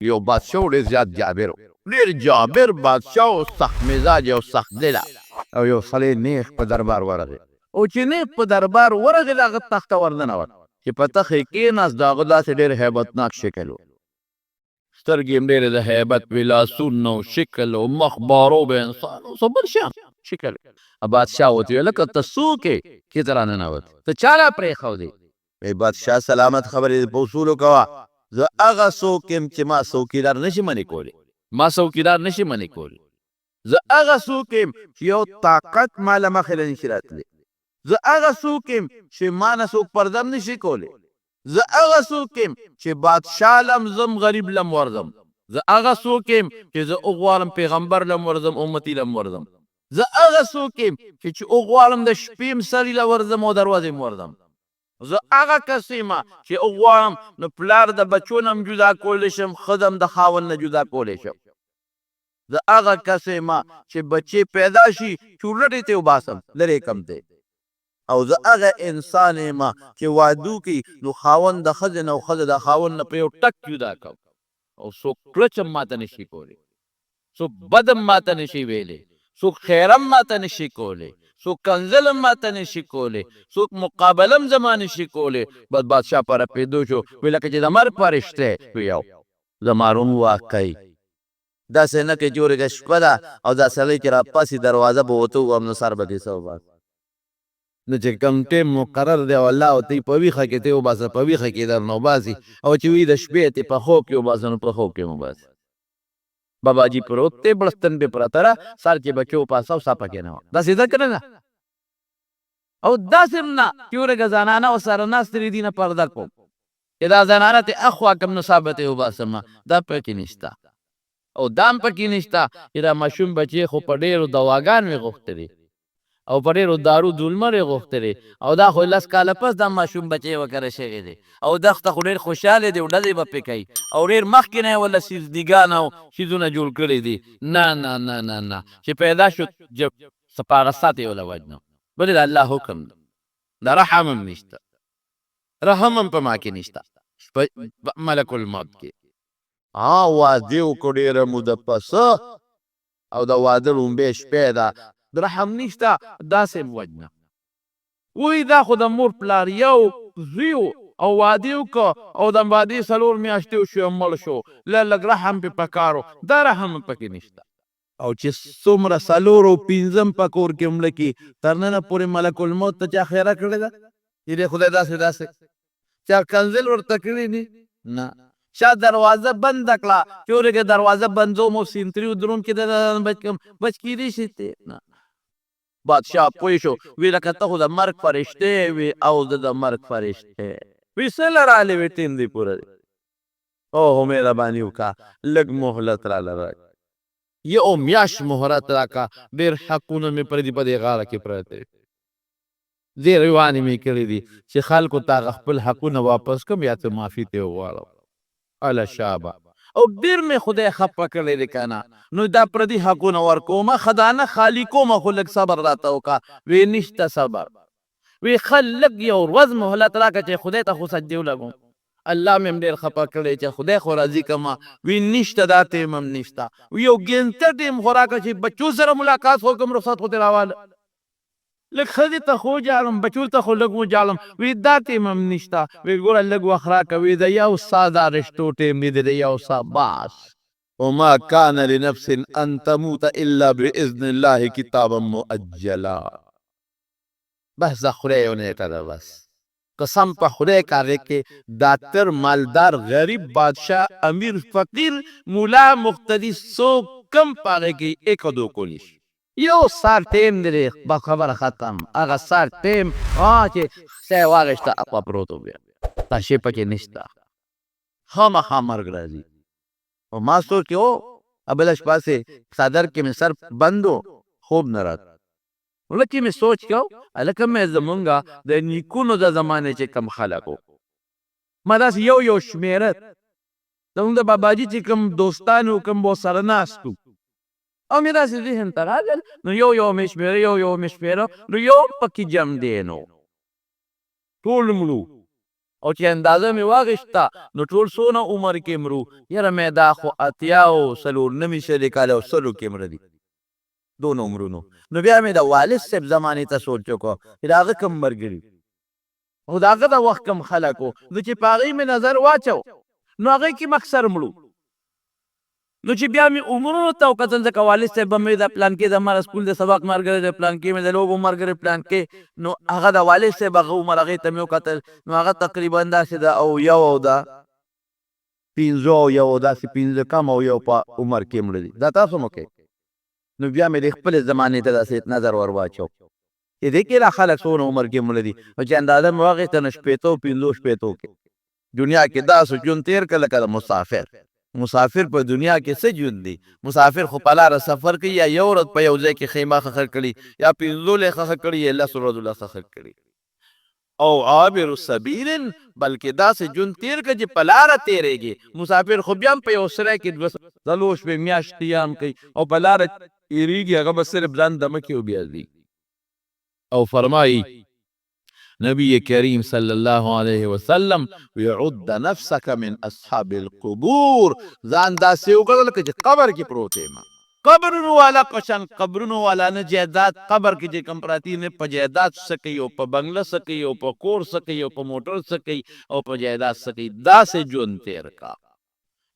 یو بادشاه و، ډېر زیات جابر و، ډېر جابر بادشاه و، سخت مزاج او سخت دله. او یو سړی نیغ په دربار ورغی، او چې نیغ په دربار ورغی، د هغه تخت ته ورننوت. چې په تخت یې کېناست، د هغه داسې ډېر هیبتناک شکل و، سترګې یې ډېرې د هیبت وې، لاسونه او شکل او مخ بارو به انسان و، څه بل شان شکل. بادشاه ورته وویل: لکه ته څوک یې چې ته راننوتې؟ ته چا را پرېښودې؟ وی بادشاه سلامت، خبرې په اصولو کوه. زه هغه څوک یم چې ما څوکیدار نشي منې کولی، ما څوکیدار نشي منې کولی. زه هغه څوک یم چې یو طاقت ما له مخې له نشي راتلی. زه هغه څوک یم چې ما نه څوک پرده هم نشي کولی. زه هغه څوک یم چې بادشاه لم ځم، غریب لم ورځم. زه هغه څوک یم چې زه وغواړم پیغمبر لم ورځم، امتی لم ورځم. زه هغه څوک یم چې وغواړم د شپې هم سړي له ورځم او د ورځې هم ورځم. زه هغه کس یم چې وغواړم نو پلار د بچو نه هم جدا کولی شم، ښځه هم د خاوند نه جدا کولی شم. زه هغه کس یم چې بچې پیدا شي، چورلټې ته وباسم، لرې کم ته. او زه هغه انسان یم چې واده وکړي نو خاوند د ښځې نه او ښځه د خاوند نه په یو ټک جدا کوم، او څوک کلچ هم ماته نشي کولی، څوک بد هم ماته نشي ویلی، څوک خیر هم ماته نشي کولی، څوک کنځل هم ماته نشي کولی، څوک مقابله هم زما نشي کولی. بس بادشاه په رپېدو شو، وی لکه چې د مرګ فرشته وي. یو زما روم واقعي داسې نه کې چې ورګه شپه ده او دا سړی چې راپاسي، دروازه به ورته ووهم نو سر به دې څه وباسي. نو چې کوم ټیم مقرر دی او الله ورته په ویښه کې ته وباسه، په ویښه کې درنه وباسي، او چې وي د شپې ته په خوب کې وباسه نو په خوب کې وباسي. باباجي پروت دی، بړستن پې پرته ده، سر چې بچو پاسه او سا پکې نه وه. داسې ده که نه ده؟ او داسې هم نه چې ورګه زنانه ورسره ناستې دي، دینه پرده کوم چې دا زنانه ته اخوا کم نو سا به ترې وباسم، دا پکې نشته. او دا هم پکې نشته چې دا ماشوم بچی خو په ډېرو دواګانو یې غوښتلې او په ډېرو دارو دولمر یې غوښتلې، او دا خو 10 کاله پس دا ماشوم بچی وکره شوی دی، او دښته خو ډېر خوشحاله دی او ډزې به پې کوي او ډېر مخکې نه یې ورله سیزدیګان او څیزونه جوړ کړي دي. نه نه نه نه نه، چې پیدا شو څه په هغه ساعت یې وله وژنو. ولې؟ د الله حکم دی. د رحم هم نشته، رحم هم په ما کې نشته، په ملک الموت کې. ها، واده وکړ ډېره موده پس او د واده ړومبۍ شپه ده. رحم نشته، داسې هم وژنه. وای دا خو د مور پلار یو زوی او واده وکړ او د وادې 4 میاشتې وشوې او مړ شو، له لږ رحم پې پکار و، دا رحم هم پکې نشته. او چې څومره څلور او پنځم په کور کې مړه کړي، تر ننه پورې ملک الموت ته چا ښېرا کړې ده چې دی خدای داسې داسې؟ چا کنځل ورته کړي دي؟ نه. چا دروازه بنده کړه چې ورګه دروازه بندوم او سینتري ودروم چې د بچ کم بچ کېدی شي ته؟ نه. بادشاه پوه شو، وی لکه ته خو د مرګ فرشته وي. او د مرګ فرشته وی څه لرالی وی؟ ټیم دی پوره دی. او مهرباني وکړه، لږ مهلت را لره، یو میاشت مهلت راکړه. ډېر حقونه مې پردي په دې غاړه کې پراته دي، ډېر روانې مې کړې دي چې خلکو ته هغه خپل حقونه واپس کوم یا ته معافي ترې وغواړم. اله شابه، او ډېر مې خدای خفه کړی دی که نه، نو دا پردي حقونه ورکومه، خدانه خالي کومه، خو لږ صبر راته وکړه. وی نشته صبر. وی ښه، لږ یو ورځ مهلت راکړه چې خدای ته خو سجدې ولګوم، الله مې هم ډېر خفه کړی چې خدای خو راضي کړم. وی نشته، دا ټیم هم نشته. وی یو ګنټه ټیم خو راکړه چې بچو سره ملاقات خو کوم، رخصت خو ترې راواله، لږ ښځې ته خو ژاړم، بچو ته خو لږ وژاړم. وی دا ټیم هم نشته. وی ګوره، لږ وخت راکړه. وی د یو سا دا رشتو ټیم دی، د یو سا بس. وما كان لنفس ان تموت الا باذن الله كتابا مؤجلا. بس د خدای یو نیټه ده بس. قسم په خدای کاغه کې ډاکټر، مالدار، غریب، بادشاه، امیر، فقیر، مولا، مقتدی، څوک کم پاغه کې ایک دو کولی شي. یو ساعت ټیم دی، بس خبره ختم. هغه ساعت ټیم چې سه واغشته اپا پروت بیا تاشې پکې نشته، خامخا مرګ راځي. او ما سوچ کې او بله شپه سه څادر کې مې سر بند و، خوب نه رات. لکه مې سوچ کو، لکه مې زمونږه د نیکونو د زمانې چې کم خلک وو، ما داسې یو یو شمېره زمونږ د باباجي چې کوم دوستان وو، کوم به سره ناست وو، او مې داسې ذهن ته راغل، نو یو یو مې شمېره، یو یو مې شمېره، نو یو پکې جم دی، نو ټول مړو. او چې اندازه مې واغشته نو ټول څونه عمر کې مرو؟ یاره مې دا خو 80 او 94 شلې کاله او سلو کې مړه دي، دونه عمرونو. نو بیا مې د والد صاحب زمانې ته سوچ وکړو چې د هغه کوم ملګري او د هغه د وخت کوم خلک وو، نو چې په هغې مې نظر واچو نو هغې کې مکثر مړو. نو چې بیا مې عمرونو ته وکتل، ځکه والد صاحب به مې د پلان کې د مره سکول د سبق ملګری، د پلان کې مې د لوبو ملګری پلان کې، نو هغه د والد صاحب هغه عمر هغې ته مې وکتل، نو هغه تقریبا داسې ده او یو او ده پنځو او یو او داسې پنځه کم او یو په عمر کې مړه دي. دا تاسو مو کوئ. نو بیا مې د خپلې زمانې ته داسې نظر ور واچو چې دې کې دا خلک څونه عمر کې مړه دي، نو چې اندازه مې واخیسته نو 60 او 65 کې دنیا کې داسې ژوند تېر کړه لکه د مسافر. مسافر په دنیا کې څه ژوند دی؟ مسافر خو په لاره سفر کوي، یا یو ورځ په یو ځای کې خیمه ښخه کړي، یا پنځو له ښخه کړي، یا لسو ورځو له ښخه کړي، او عابر سبیل، بلکې داسې ژوند تېر کړه چې په لاره تېرېږي. مسافر خو بیا هم په یو سرای کې دوه څلور شپې میاشتې هم کوي او په لاره تېرېږي، هغه به صرف ځان دمه کوي او بیا ځي. او فرمایي نبی کریم صلی الله علیه وسلم، وعد نفسک من اصحاب القبور، ځان داسې وګڼه لکه چې قبر کې پروت یم. قبرونو والا پشان، قبرونو والا نه جایداد قبر کې چې کوم پراتی نه په جایداد څه کوي او په بنګله څه کوي او په کور څه کوي او په موټر څه کوي او په جایداد څه کوي. داسې ژوند تېر کا،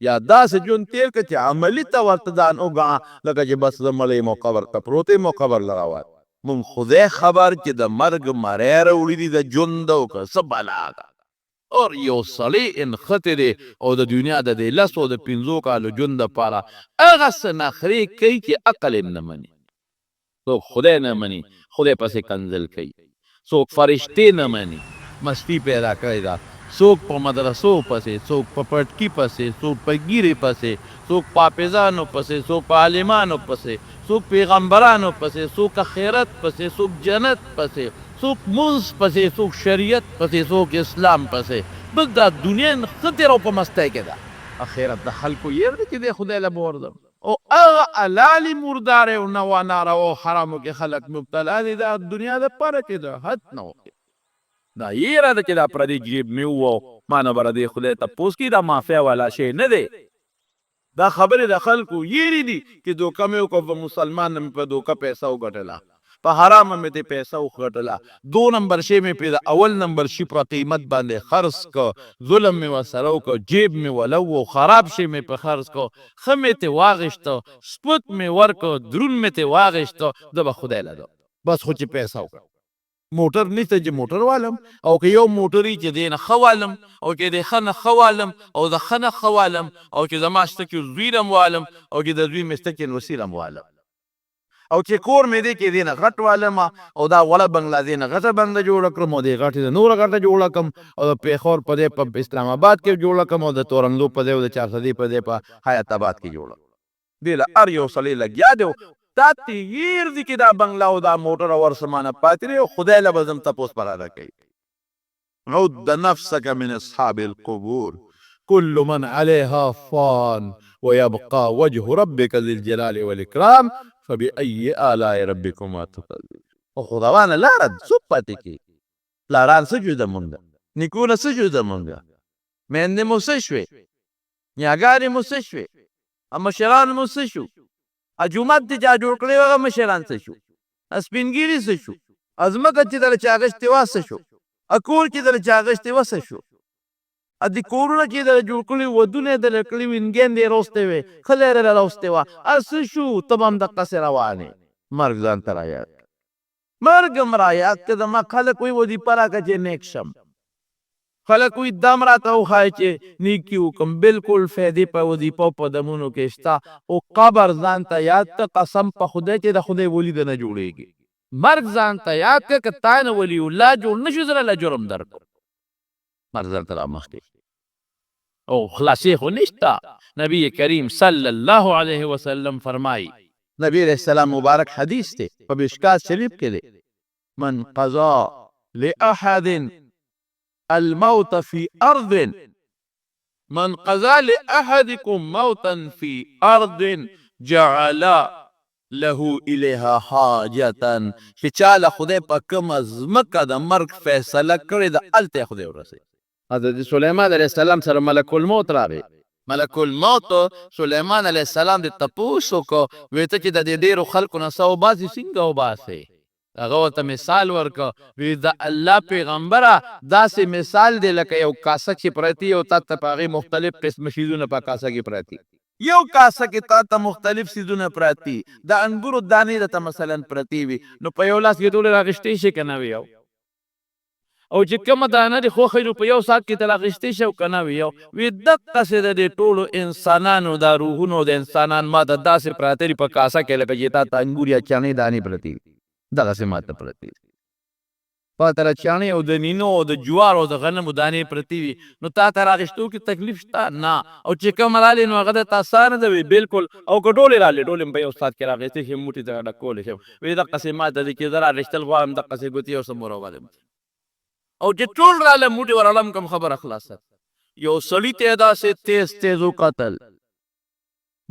یا داسې ژوند تېر کړه چې عملي ته ورته ځان وګڼه لکه چې بس زه مړی یم او قبر ته پروت یم او قبر له روان. مونږ خدای خبر چې د مرګ مری راوړي دي د ژوند او که څه بلا ده. اور یو سړی انښتی دی او د دنیا د دې لسو او د پنځو کالو ژوند دپاره هغه څه نخرې کوي چې عقل یې نه مني. څوک خدای نه مني، خدای پسې کنځل کوي، څوک فرشتې نه مني، مستی پیدا کړې ده، څوک په مدرسو پسې، څوک په پټکي پسې، څوک په ږیرې پسې، څوک په حافظانو پسې، څوک په عالمانو پسې، څوک پیغمبرانو پسې، څوک اخرت پسې، څوک جنت پسې، څوک مونځ پسې، څوک شریعت پسې، څوک اسلام پسې. بس دا دنیا نښتې او په مستۍ کې ده. اخرت د خلکو یې دی چې دی خدای له به ورځم او هغه حلالې مردارې او نوا ناروا او حرامو کې خلک مبتلا دي، دا دنیا د پاره چې د حد نه وخت دا یې را ده چې دا پردی جیب مې وو، ما نه به دې خدای تپوس کوي. دا مافیا والا شی نه دی. دا خبرې د خلکو یېرې دي چې دوکه مې وکړه، په مسلمان مې په دوکه پیسه وګټله، په حرامه مې ترې پیسه وګټله، دو نمبر شی مې پرې د اول نمبر شي په قیمت باندې خرڅ کړ، ظلم مې ورسره وکړ، جیب مې وله و، خراب شی مې په خرڅ کړ، ښه مې ترې واخیسته، سپک مې ورکړ، دروند مې ترې واخیسته، زه به خدای له ځم. بس خو چې پیسه وکړم. موټر نشته چې موټر والم، او که یو موټر چې دی نه ښه والم، او چې دی ښه نه ښه والم، او د ښه نه ښه والم، او چې زما شته چې زوی لم والم، او چې د زوی مې شته چې نوسي لم والم، او چې کور مې دی کې دی نه غټ والم، او دا وړه بنګله دی نه غټه بنګله جوړه کړم، او دې غټې نه نوره غټه جوړه کړم، او د پېښور په ځای په اسلام آباد کې جوړه کړم، او د تورنګلو په ځای او د چارسدې په ځای په حیات آباد کې جوړه. دې له هر یو سړی لګیا دی، تا ته هېر دي چې دا بنګله او دا موټر او هر څه ما نه پاتې دی او خدای له به ځم تپوس به راته کوي. عد نفسك من اصحاب القبور، كل من عليها فان ويبقى وجه ربك ذي الجلال والاکرام فبأي آلاء ربكما تكذبان. او خو روانه لاره څوک پاتې کېږي؟ پلاران څه شو زمونږ؟ نیکونه څه شو زمونږ؟ میندې مو څه شوې؟ نیاګانې مو څه شوې؟ مشران مو څه شو؟ جومات چې چا جوړ کړی هغه مشران څه شو؟ سپین ږیري څه شو؟ ځمکه چې در چا اخیستې وه څه شو؟ کور چې در چا اخیستې وه څه شو؟ د کورونه چې در جوړ کړي، ودونه یې در کړي، وینګیندې یې راوستې وې، ښځه یې راوستې وه، هر څه شو؟ ته به همدقسې روان یې. مرګ ځان ته رایاد، مرګ هم رایاد که. زما خلک وایي وظیفه راکړه چې نیک شم، خلک وایي دم راته وښایه چې نیکي وکړم. بالکل فایدې په وظیفه او په دمونو کې شته، خو قبر ځان ته یاد کړه، قسم په خدای چې د خدای ولي د نه جوړېږي. مرګ ځان ته یاد کړه، که تا نه ولي الله جوړ نه شو، زه له جرم درکوم. مرګ ځان ته رامخکې او خلاصې خو نشته. نبی کریم صلی الله علیه وسلم فرمایي، نبی علیہ السلام مبارک حدیث دی، په مشکات شریف کې دی، من قضا لأحد الموت في أرض، من قضا لأحدكم موتا في أرض جعل له إليها حاجة، چې چاله خدای په کومه ځمکه د مرګ فیصله کړې ده هلته یې خدای ورسوي. حضرت سلیمان علیه السلام سره ملک الموت راغی. ملک الموت سلیمان علیه السلام د تپوس وکړو، وی ته چې د دې ډېرو خلکو نه ساه وباسې، څنګه وباسې؟ هغه ورته مثال ورکړ، وی د الله پیغمبره، داسې مثال دی لکه یو کاسه چې پرتی او تا ته په هغې مختلف قسم شیزونه په کاسه کې پراتی. یو کاسه کې تا ته مختلف څیزونه پراتی، د انګورو دانې درته مثلا پرتې وي، نو په یو لاس کې ټولې راغشتې شي که نه؟ وي او چې کومه دانه دې خوښه نو په یو ساعت کې ته راغشتې شي او که نه؟ وي وي دقسې د دې ټولو انسانانو دا روحونو د انسانان ما ته داسې پراته دي په کاسه کې لکه چې تا ته انګور یا چڼې دانې پرتې وي، دغسې ما ته پرتې دي. پاته د چاڼې او د نینو او د جوارو او د غنمو دانې پرتې وي، نو تا ته راغشتو کې تکلیف شته؟ نه. او چې کومه رالې نو هغه درته اسانه ده؟ وي بالکل. او که ټولې رالې، ټولې هم په یو ساعت کې راغشتې شي، موټي ته ډکولی شم. وي دقسې ما ته دي چې زه راغشتل غواړم، دقسې ګوتې یو څه مروولم او چې ټول راله موټي ورړم کوم، خبره خلاصه. یو سړي ته داسې تیز تیز وکتل،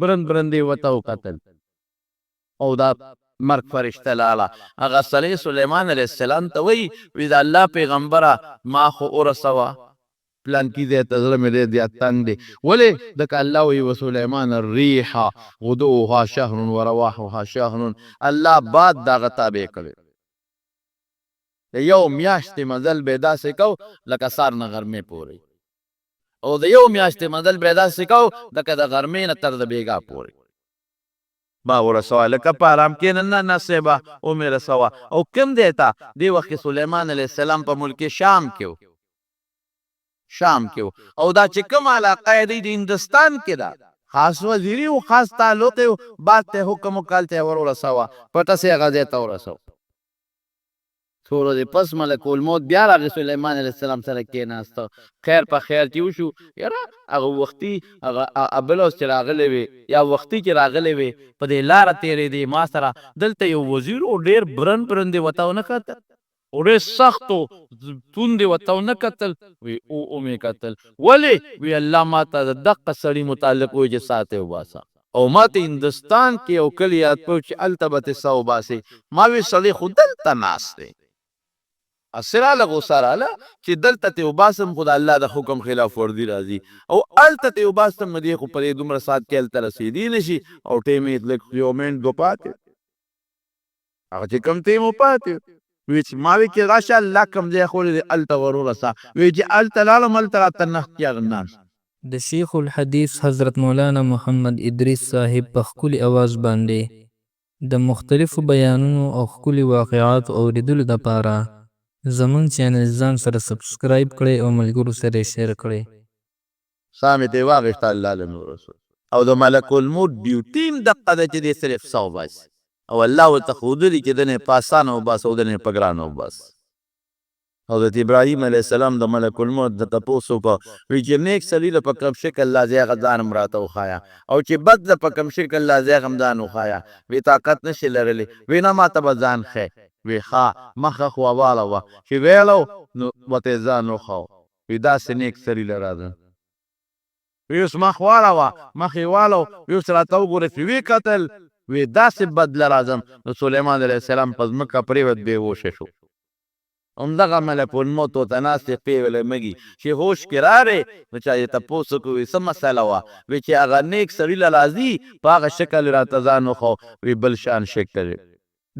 برند برندې ورته وکتل او دا مرګ فرشته لاړه. هغه سړی سلیمان علیه السلام ته وایي، وی د الله پیغمبره، ما خو ورسوه پلانکي ځای ته، زړه مې ډېر زیات تنګ دی. ولې؟ ځکه الله وایي: وسلیمان الریح غدوها شهر ورواحها شهر. الله باد دغه تابع کړی، د یو میاشتې مزل به داسې کو لکه سار نه غرمې پورې، او د یو میاشتې مزل به داسې کو لکه د غرمې نه تر د بیګا پورې. ما ورسوه لکه په آرام کې. نه نه صاحبه، ومې رسوه. او کوم دی ته؟ دې وخت کې سلیمان علیه السلام په ملک شام کې و، شام کې و، او دا چې کوم علاقه دی د هندوستان کې ده. خاص وزیری او خاص تعلق و، بعد ته حکم وکړ ته ور ورسوه. پټه سي هغه ځای ته ورسو. څو ورځې پس ملک الموت بیا راغی، سلیمان علیه السلام سره کېناسته. خیر په خیر چې وشو، یاره هغه وختي هغه بل ورځ چې راغلی وي یا وختي چې راغلی وي، په دې لاره تېرېدې، ما سره دلته یو وزیر و، ډېر برن برن دی، ورته ونه کتل او ډېر سخت و، توند دی، ورته ونه کتل؟ وی او ومې کتل. ولې؟ وی الله ما ته د دقه سړي متعلق وویل چې ساه ته وباسه، او ما ته هندوستان کې یو کلی یاد کړو چې هلته به ترې ساه وباسې. ما وی سړی خو دلته ناست دی. هسې راله غوسه راله چې دلته ترې وباسم خو د الله د حکم خلاف ورزي راځي، او هلته ترې وباسم نو دی خو په دې دومره ساعت کې هلته رسېدی نه شي، او ټیم یې لږ یو منټ دوه پاتې، هغه چې کوم ټیم پاتې وی چې ما وی چې راشه، الله کوم ځای ښوولی دی هلته ور ورسه. وی چې هلته لاړم، هلته راته نښتیار ناست. د شیخ الحدیث حضرت مولانا محمد ادریس صاحب په ښکلي اواز باندې د مختلفو بیانونو او ښکلي واقعاتو اوریدلو دپاره زمونږ چینل ځان سره سبسکرایب کړئ او ملګرو سره یې شیر کړئ. ساه مې ترې واخیسته، الله له مې ورسول. او د ملک الموت ډیوټي هم دقه ده چې دی صرف ساه وباسي، او الله ورته ښودلي چې دنه په اسانه وباسه او دنه په ګرانه وباسه. حضرت ابراهیم علیه السلام د ملک الموت د تپوس وکړ، وی چې نیک سړي له په کوم شکل راځي هغه ځان هم راته وښایه، او چې بد له په کوم شکل راځي هغه هم ځان وښایه. وی طاقت نشي لرلی. وی نه، ما ته به ځان ښیې. وی ښه، مخه خوا واړوه. چې ویړو نو ورته یې ځان وښو. وی داسې نیک سړي له راځه. وی اوس مخ واړوه. مخ یې واړو. وی اوس راته وګوره. چې ویې کتل، وی داسې بد له راځم. نو سلیمان علیه السلام په ځمکه پرېوت، بې هوشه شو. همدغه ملک الموت ورته ناست دی، پې ویلی مږي. چې هوش کې راغی نو چا یې تپوس وکړو، وی څه مسله وه؟ وی چې هغه نیک سړي له راځي په هغه شکل راته ځان وښو. وی بل شان شکل،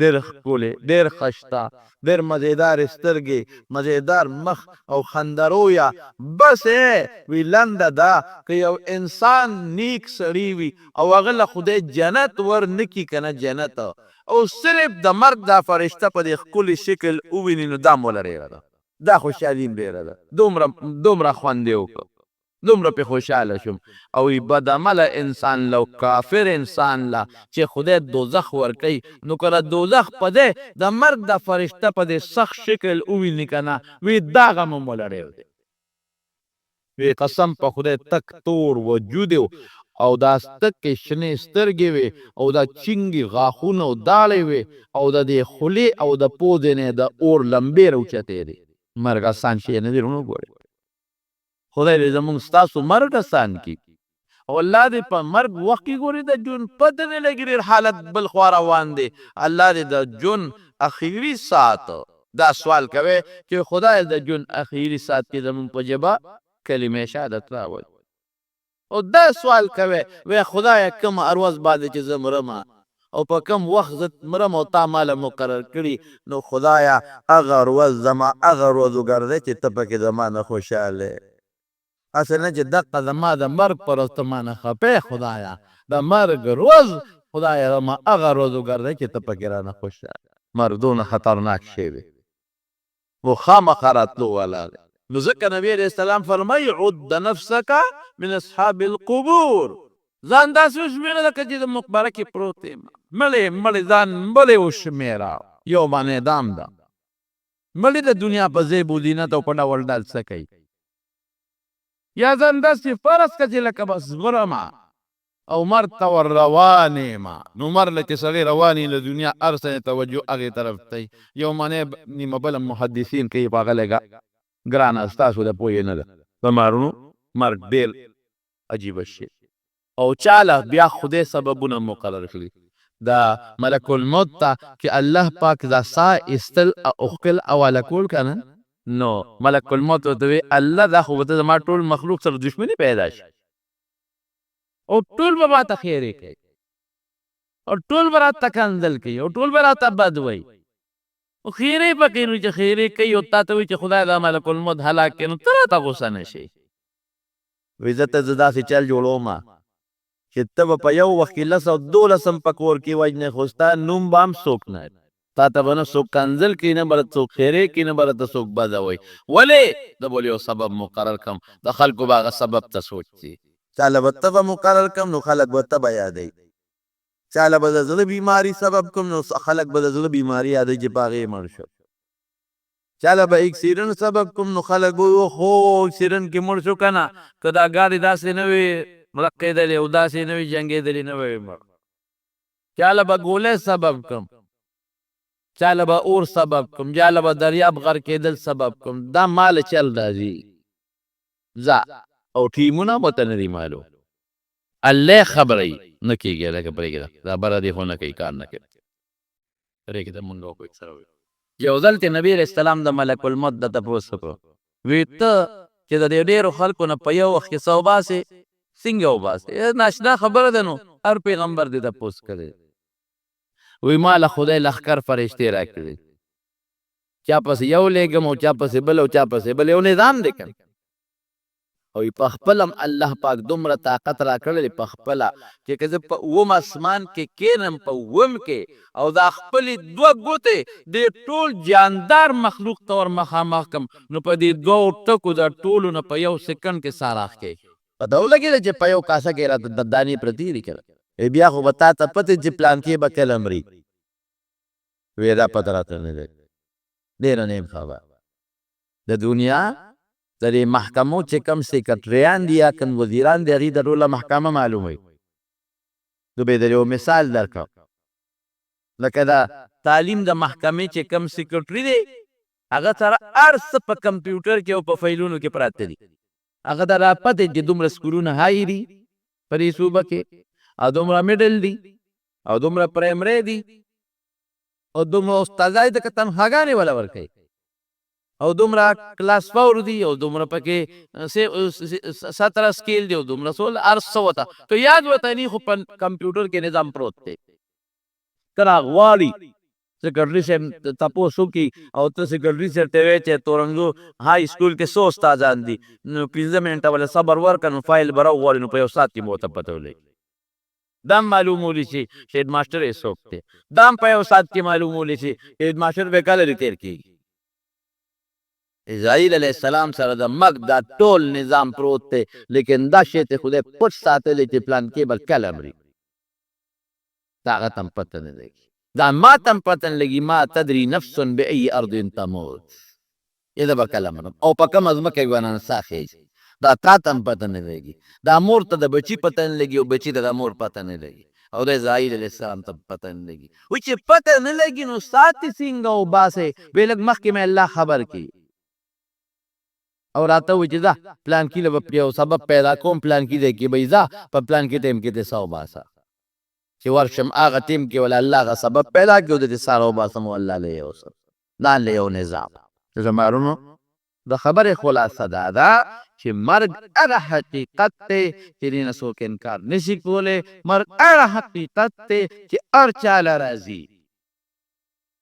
ډېر ښکلی، ډېر ښایسته، ډېر مزیدارې سترګې، مزیدار مخ او خندرویه. بس وی لنډه دا که یو انسان نیک سړی وي او هغه له خدای جنت ور نکي کنه جنت، او صرف د مرګ دا فرشته په دې ښکلي شکل وویني، نو دا هم وله ډېره ده، دا خوشحالي هم ډېره ده. دومره دومره خوند یې وکړ، دومره پې خوشحاله شوم. او بد عمله انسان له، کافر انسان له چې خدای دوزخ ورکوي، نو که د دوزخ په دی د مرګ د فرشته په دې سخت شکل وویني که نه، وی دا غم هم وله ډېر دی. وی قسم په خدای، تک تور وجود او دا ستکې شنې سترګې وې او دا چینګي غاښونه او داړې وې، او د دې خولې او د پوزې نه د اور لمبې راوچتېدې. مرګ اسان شی نه دی وروڼو. ګورئ، خدای دې زموږ ستاسو مرګ اسان کړي، او الله دې په مرګ وخت کې، ګوري، د ژوند پته نه لګي، ډېر حالت بل خوا روان دی، الله دې د ژوند اخیری ساعت دا سوال کوي چې خدای د ژوند اخیری ساعت کې زمون په ژبه کلمه شهادت راولي. او دا سوال کوي وی خدای کوم اروز باندې چې زه مرم او په کوم وخت زه مرم او تا ماله مقرر کړي، نو خدایا هغه ورځ زما هغه ورځ وګرځې چې ته پکې زما نه خوشحاله. هسې نه چې دقه زما د مرګ پر ورځ ته ما نه خفه یې. خدایا د مرګ ورځ خدایا زما هغه ورځ وګرځې چې ته پکې رانه خوشحاله. مرګ دونه خطرناک شی دی، خو خامخا راتلو والا دی. نو ځکه نبی علیه السلام فرمایي عد نفسک من اصحاب القبور، ځان داسې وشمېره لکه چې د مقبره کې پروت یم، مړی مړی ځان مړی وشمېره. یو باندې دام ده، مړی د دنیا په زیب و زینت او په ډول ډول څه کوي، یا ځان داسې فرض کړه چې لکه بس مرمه او مرګ ته ور روان یم. نو مرګ له چې سړی روان وي، له دنیا هر څه توجه هغې طرف ته وي. یو معنی نیمه بله محدثین کوي، په هغه لږه ګرانه ستاسو د پوهې نه ده. زما وروڼو مرګ ډېر عجیبه شی او چاله بیا خدای سببونه مقرر کړي. دا ملک الموت ته چې الله پاک دا ساه ایستل او ښکل حواله کول که نه، نو ملک الموت ورته وی الله دا خو به ته زما ټول مخلوق سره دښمني پیدا شي او ټول به ماته خیرې کوي او ټول به راته کنځل کوي او ټول به راته بد وایي او خیرې پکې، نو چې خیرې کوي او تا ته وایي چې خدای دا ملک الموت هلاک کړي، نو ته راته غوسه نه شې. وایي زه ته زه داسې چل جوړوم چې ته به په یو وخت کې لس او دولس هم په کور کې وژنې، خو ستا نوم به هم څوک نه، تا ته به نه څوک کنځل کوي، نه به څوک خیرې کوي، نه به راته څوک بده وایي. ولې؟ زه به یو سبب مقرر کړم، د خلکو به هغه سبب ته سوچ ځي. چاله به تبه مقرر کړم نو خلک به تبه یادوي، چاله به د زړه بیماري سبب کړم نو خلک به د زړه بیماري یادوي چې په هغې مړ شو، چاله به اکسیډنټ سبب کوم نو خلک به وایي خو اکسیډنټ کې مړ شو که نه، که دا ګاډی داسې نه وي مړقېدلی او داسې نه وي جنګېدلی نه وي مړ. چاله به ګولۍ سبب کړم، چاله به اور سبب کړم، چاله به دریاب غرقېدل سبب کړم، دا مال چل راځي ځه او ټیمونه مو ته نه دي معلوم. الله خبرې نه کېږي، لکه پرېږده دا بره دې خو نه کوي، کار نه کوي، پرېږده مونږ کوی سره. یو ځل ته نبی علیه السلام د ملک الموت د تپوس وکړو، وی ته چې د دې ډېرو خلکو نه په یو وخت کې څه وباسې، څنګه وباسې؟ ناشنا خبره ده، نو هر پیغمبر دې تپوس کړی. وی ما له خدای لښکر فرشتې راکړي، چا پسې یو لېږم او چا پسې بل او چا پسې بل، یو نظام دی که. او په خپل هم الله پاک دومره طاقت راکړی په خپله چې که زه په اووم اسمان کې کینم، په اووم کې، او دا خپلې دوه ګوتې دې ټول جاندار مخلوق ته ور مخامخ کم، نو په دې دوو ټکو د ټولو نه په یو سیکنډ کې ساه راښکې. پته ولګېده چې په یو کاسه کې راته د دانې پرتې دي که نه. بیا خو به تا ته پته چې پلانکې به کله مري. وی دا پته راته نه لګي، ډېره نه یم خبر. د دنیا د دې محکمو چې کوم سیکرټریان دي یا کوم وزیران دي، هغوی ته ټوله محکمه معلومه وي. زه به یې یو مثال درکړم، لکه د تعلیم د محکمې چې کوم سیکرټري دی، هغه سره هر څه په کمپیوټر کې او په فایلونو کې پراته دي. هغه ته دا پته چې دومره سکولونه های دي په دې صوبه کې، او دومره مډل دي، او دومره پرایمري دي، او دومره استادان دي که تنخواګانې وله ورکوي، او دومره کلاس 4 دي، او دومره پکې 17 سکیل دی، او دومره سول، هر څه ورته که یاد ورته نی، خو په کمپیوټر کې نظام پروت دی. کله غواړي سیکرټري صاحب تپوس وکړي او ته سیکرټري صاحب ته وایې چې تورنګو های سکول کې څو استادان دي، نو 5 منټه وله صبر ورکړه، نو فایل به راوغواړي، نو په یو ساعت کې به ورته پته ولګي. دا هم معلومولی شي چې هیډ ماسټر یې څوک دی، دا هم په یو ساعت کې معلومولی شي چې هیډ ماسټر به کله ریټیر کېږي. عزرائیل علیه السلام سره د مرګ دا ټول نظام پروت دی، لیکن دا شی ته خدای پټ ساتلی چې پلانکی به کله مري، دا هغه ته هم پته نه لګي، دا ما ته هم پته نه لګي. ما تدري نفس بأي ارض تموت، زه به کله مرم او په کومه ځمکه کې به رانه ساه خېژي، دا تا ته هم پته نه لګي. دا مور ته د بچي پته نه لګي او بچي ته د مور پته نه لګي او د عزرائیل علیه السلام ته پته نه لګي. وایي چې پته نه لګي نو ساتې څنګه وباسې؟ وایي لږ مخکې مې الله خبر کړي او راته وایي چې ځه پلانکي له به یو سبب پیدا کوم، پلانکي ځای کې به یې، ځه په پلانکي ټایم کې دې ساه وباسه. چې ورشم هغه ټیم کې ولا الله هغه سبب پیدا کړي او د دې ساه راوباسم او الله له یې اوسم. ځان له یو نظام. زما وروڼو، د خبرې خلاصه دا ده چې مرګ هغه حقیقت دی چې دې نه څوک انکار نشي کولی. مرګ هغه حقیقت دی چې هر چا له راځي.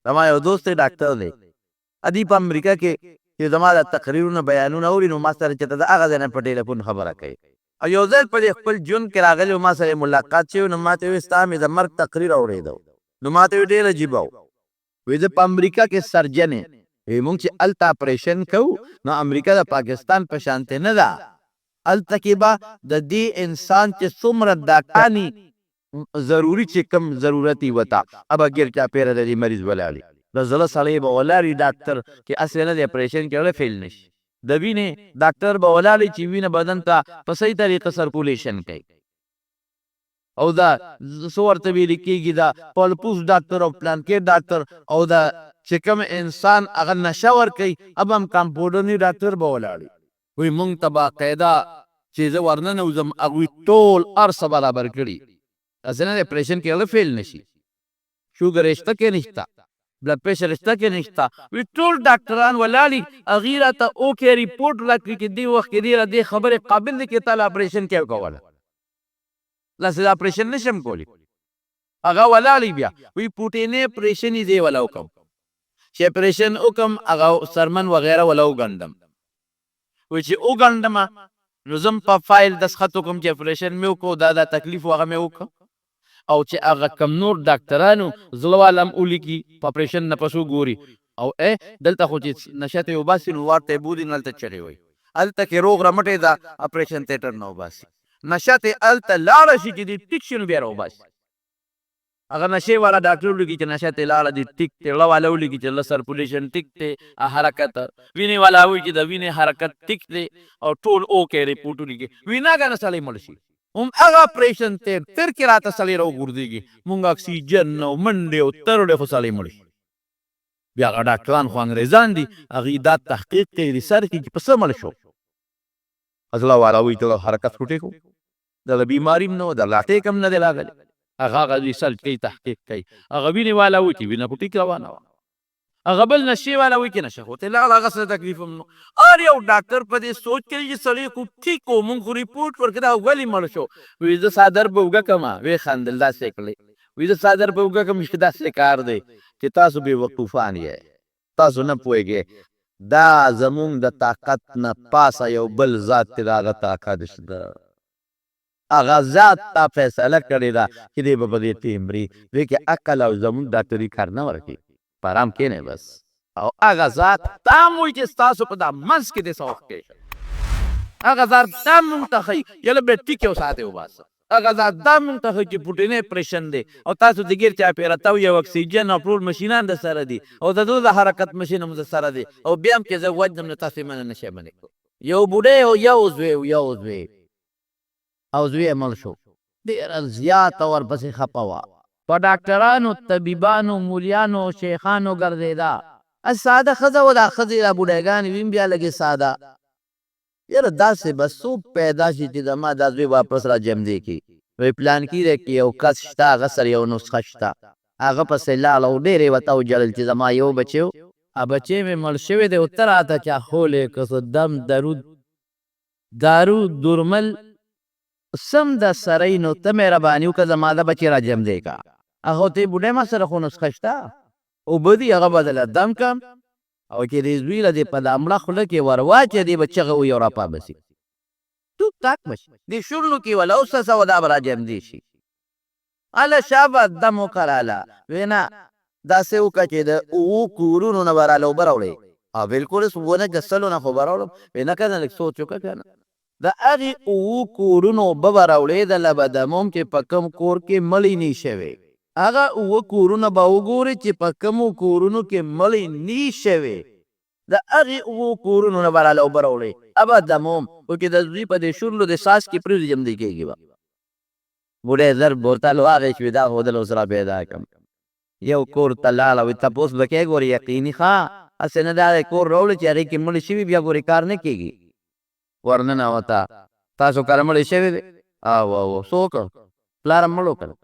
زما یو دوست دی، ډاکټر دی، ادي په امریکا کې چې زما د تقریرونه بیانونه اوري، نو ما سره چې د هغه ځای نه په ټلیفون خبره کوي. او یو ځل په دې خپل ژوند کې راغلی، ما سره ملاقات شوی، نو ما ته وویل ستا مې د مرګ تقریر اورېدو، نو ما ته وویل ډېر عجیبه و. وی زه په امریکا کې سرجن یم، وی مونږ چې هلته اپریشن کوو نو امریکا د پاکستان په شانتې نه ده، هلته کې به د دې انسان چې څومره ډاکټرانی ضروري چې کوم ضرورت یې وته هغه ګیر چاپېره د دې مریض ولاړ وي. د زړه سړی به ولاړ وي ډاکټر چې هسې نه د اپریشن کې زړه فیل نه شي، د وینې ډاکټر به ولاړ وي چې وینه بدن ته په صحیح طریقه سرکولیشن کوي، او دا څه ورته ویل کېږي، دا پلپوس ډاکټر او پلانکې ډاکټر، او دا چې کوم انسان هغه نشه ورکوي هغه هم کمپاوډر نه ډاکټر به ولاړ وي. وایي مونږ ته باقاعده چې زه ورننوځم هغوی ټول هر څه برابر کړي، داسې نه دی اپریشن کې هغه فیل نه شي، شوګر یې شته که نشته، بلډ پریشر یې شته که نشته، وایي ټول ډاکټران ولاړ دي، هغوی راته اوکې ریپورټ راکړي چې دې وخت کې دې را دې خبرې قابل دی چې تا له اپریشن کې وکوله، داسې زه اپریشن نشم کولی. هغه ولاړ بیا وایي پوټینې اپریشن یې زه ولا وکړم، چې اپریشن وکړم هغه سرمن وغیره ولا وګنډم، وایي چې وګنډم نو زه په فایل دستخط وکړم چې اپریشن مې وکړو، دا دا تکلیف هغه مې وکړ، او چې هغه کم نور ډاکټرانو زړه والا هم ولیکي په اپریشن نه پس وګوري، او ای دلته خو چې نشه ته وباسي نو وارډ ته یې بوځي، نو هلته چغې وهي، هلته کې روغ رمټې ده اپریشن تیټر نه وباسي، نشه ته هلته لاړه شي چې دې ټیک شي نو بیا راوباسي. هغه نشې والا ډاکټر ولیکي چې نشه ته لاړه دې ټیک دی، زړه والا ولیکي چې زړه سرکولیشن ټیک دی، حرکت وینې والا وایي چې د وینې حرکت ټیک دی، او ټول اوکې رپورټ ولیکي، وي نه کنه سړی مړ شي. هم هغه اپریشن تیر کې راته سړی راوغورځېږي، مونږ اکسیجن او منډې او ترړې، خو سړی مړ شي. بیا هغه ډاکټران خو انګریزان دي، هغوی دا تحقیق کوي، ریسرچ کوي چې په څه مړ شو. زړه والا وایي چې حرکت خو ټیک و، د بیماري هم نه وه، د لاټېک هم نه دی راغلی، هغه هغه ریسرچ کوي، تحقیق کوي. هغه وینې والا وایي چې وینه خو ټیک روانه وه، هغه بل نشې والا وایي چې نشه خو ته لاړه، هغه څه تکلیف هم نه. هر یو ډاکټر په دې سوچ کوي چې سړی خو ټیک و، مونږ خو ریپورټ ورکړی، دا ولې مړ شو؟ وایي زه څادر په اوږه کړم، ویې خندل داسې کړې، وایي زه څادر په اوږه کړم چې داسې کار دی چې تاسو بې وقوفان یئ، تاسو نه پوهېږئ، دا زمونږ د طاقت نه پاسه یو بل ذات دی، د هغه طاقت شته، هغه ذات دا فیصله کړې ده چې دی به په دې ټیم مري، دې کې عقل او زمونږ ډاکټري کار نه ورکوي، په ارام کښېنئ بس. او هغه ذات دا هم وایي چې ستاسو په دا منځ کې دې څه وخت کېږي، هغه ذات دا مونږ ته ښایي یله به ټیک یو ساعت یې وباسه، هغه ذات دا مونږ ته ښایي چې پوټینی اپریشن دی او تاسو د ګیر چاپېره تاو یو اکسیجن او ټول مشینان د سره دي او د زړه د حرکت مشین هم د سره دی، او بیا هم چې زه وژنم نو تاسو یې منع نه شئ منع کولی. یو بوډۍ او یو زوی و، یو زوی او زوی یې مړ شو، ډېره زیاته ورپسې خپه وه، په ډاکټرانو، طبیبانو، مولیانو او شیخانو ګرځېده. ساده ښځه وه، دا ښځې دا بوډاګانې وي بیا لږې ساده، یاره داسې به څوک پیدا شي چې زما دا زوی واپس را ژوندی کړي؟ وایي پلانکي ځای کې یو کس شته، هغه سره یو نسخه شته. هغه پسې لاړ او ډېر یې ورته وژړل چې زما یو بچی و، بچی مې مړ شوی دی او ته راته چا ښولی که څه دم درود دارو درمل سم د سره یې، نو ته مهرباني وکړه زما دا بچی را ژوندی کړه. هغه ورته وایي بوډۍ ما سره خو نسخه شته، اوبه دي، هغه به درله دم کړم او چې دې زوی له دې په دا مړه خوله کې ور واچوې، دی به چغه ووهي او راپا به شي، ټوک ټاک به شي، دې شونډو کې وله وڅڅوه، دا به را ژوندی شي. هله شابه دم وکړه راله، وې نه داسې وکړه چې د اوو کورونو نه به راله اوبه راوړې. او بلکل اوس اووه نه که سلو نه خو به راوړم. وې نه که نه لږ سوچ وکړه که نه، د هغې اوو کورونو اوبه به راوړې، د له به دموم چې په کوم کور کې مړی نی شوی، هغه اووه کورونه به وګورې چې په کومو کورونو کې مړی نی شوی، د هغې اوو کورونو نه به راله اوبه راوړې، ابه دموم، خو چې د زوی په دې شونډو دې څاڅکي پرېوځي جمدې کېږي به. بوډۍ زر بوتل واخیست، وي دا خو دله اوس را پیدا کړم. یو کور ته لاړه، وي تپوس به کوې ګورې یقیني ښه، هسې نه دا دی کور راوړې چې هغې کې مړی شوي بیا ګورې کار نه کېږي. ورننوته، تاسو کره مړی شوی دی؟ او او څوک؟ پلار هم مړ و که نه؟